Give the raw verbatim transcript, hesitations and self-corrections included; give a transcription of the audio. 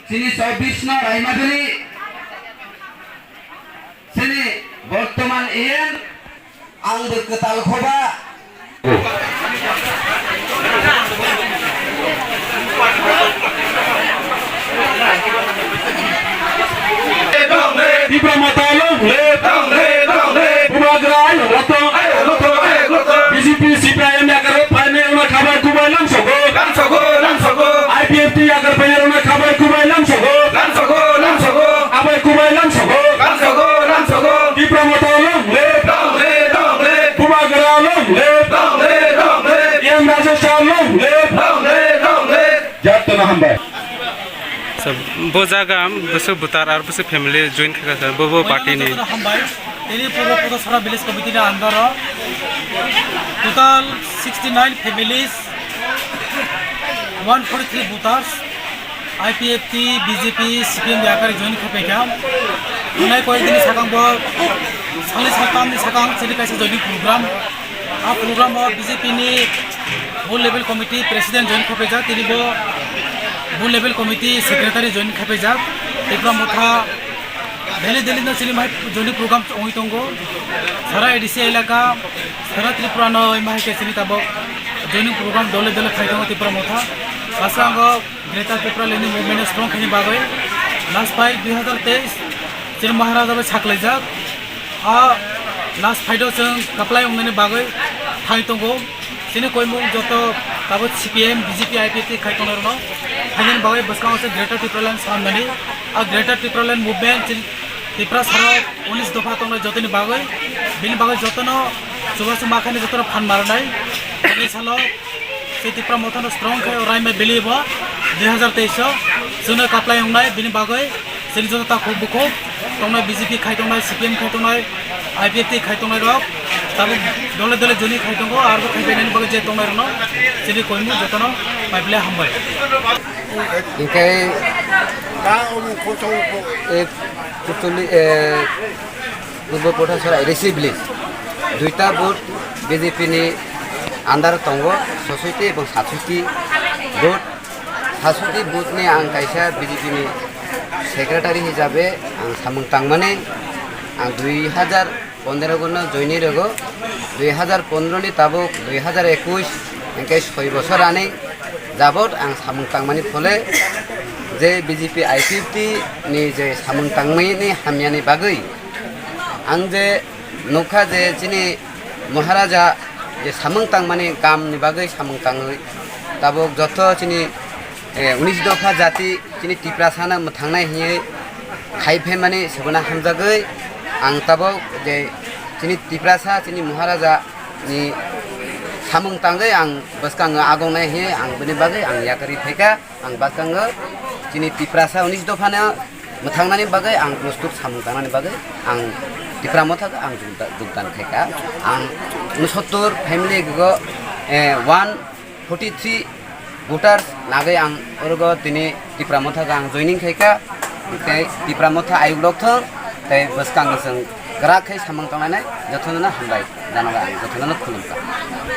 Chini chobbish no Raimabili, chini bortoman E M, ang bo kwtal khoba. Tipra Motha long live! Bubagra ayuk rotong! B J P C P I M yakar phainai rokno khabai kubai lamsogo! I P F T yakar phainai rokno khabai kubai lamsogo! Khabai kubai lamsogo! Tipra Motha long live! Bubagra long live! M Rajesh Shah long live! Jat tono hambai. So, bo jaga bwswk bwtar ar bwswk family join khaikha sir, bo, bo party ni. Jotono hambai. Tini puro puro sara village committee ni under o total sixty nine families, one forty three voters, I P F T, B J P, C P M yakar join khaikha. Nai koi din sakang bo, sali sakam ni sakang chini kaisa joining program. A program o B J P ni Booth Level Committee President join khapaijak, tini bo Booth Level Committee Secretary join khapaijak. Tipra Motha daily daily no chini mai joining program ongwi tongo. Sara A D C elaka, sara Tripura no mai khe chini tabok joining program dole dole khai tongo Tipra Motha. Asrango Greater Tipraland ni movement no strong khaini bagwi last fight dui hazar teis chini Maharaja bai saklaijak. A last fight o chwng kaplai wngnani bagwi thai tongo. Chini koimung joto tabuk C P M, B J P, I P F T khai tongnai rokno thainani bagwi bwskango se Greater Tipraland swnamnani. A Greater Tipraland movement chini Tiprasa rok unis dopha tongnai jotoni bagwi, bini bagwi jotono chubachu makhani jotono phan marnai. Tini salo se Tipra Motha no strong khai raimai belibo dui hazar teis o chwngno kaplai wngnai bini bagwi. Chini joto takhuk bukhuk tongnai, B J P khai tongnai, C P M khai tongnai, I P F T khai tongnai rok tabuk dole dole joni khai tongo, aro khai painani bagwi je tongnai rokno chini koimung jotono pai phle hambai. Hinkhe e Kuchuli, e, Purbo Pothasora A D C village, duita booth B J P ni under tongo, sosoiti ebong sasoiti booth. Sasoiti booth ni ang kaisa B J P ni secretary hisabe ang samung tangmani, ang dui hazar pondro gono joini rego, dui hazar pondro ni tabuk dui hazar ekush, hinkhe soi bosor ani jabot ang samung tangmani phole je B J P I P F T ni je samung tangmani hamyani bagwi ang je nukha je chini Maharaja je samung tangmani kamni bagwi samung tangwi tabuk joto chini, eh, unis dopha jati chini Tiprasano mwthangnai hinwi khai phaimani sebuna hamjagwi ang tabuk je chini Tiprasa chini Maharaja ni samung tangwi ang bwskango agongnai hinwi ang bini bagwi ang yakarwi phaikha. Ang bwskango chini Tiprasa unis dophano mwthangnani bagwi ang prostut samung tangnani bagwi ang Tipra Motha ang jugda-, jugdan khaikha. Ang unsottor family go, eh, one forty three voters nagwi ang orogo tini Tipra Motha ang joining khaikha. Tei Tipra Motha ayuk rok thung tei bwskango chwng kwrak khe samung tangnani jotono hambai janoga ang jotono khulumkha.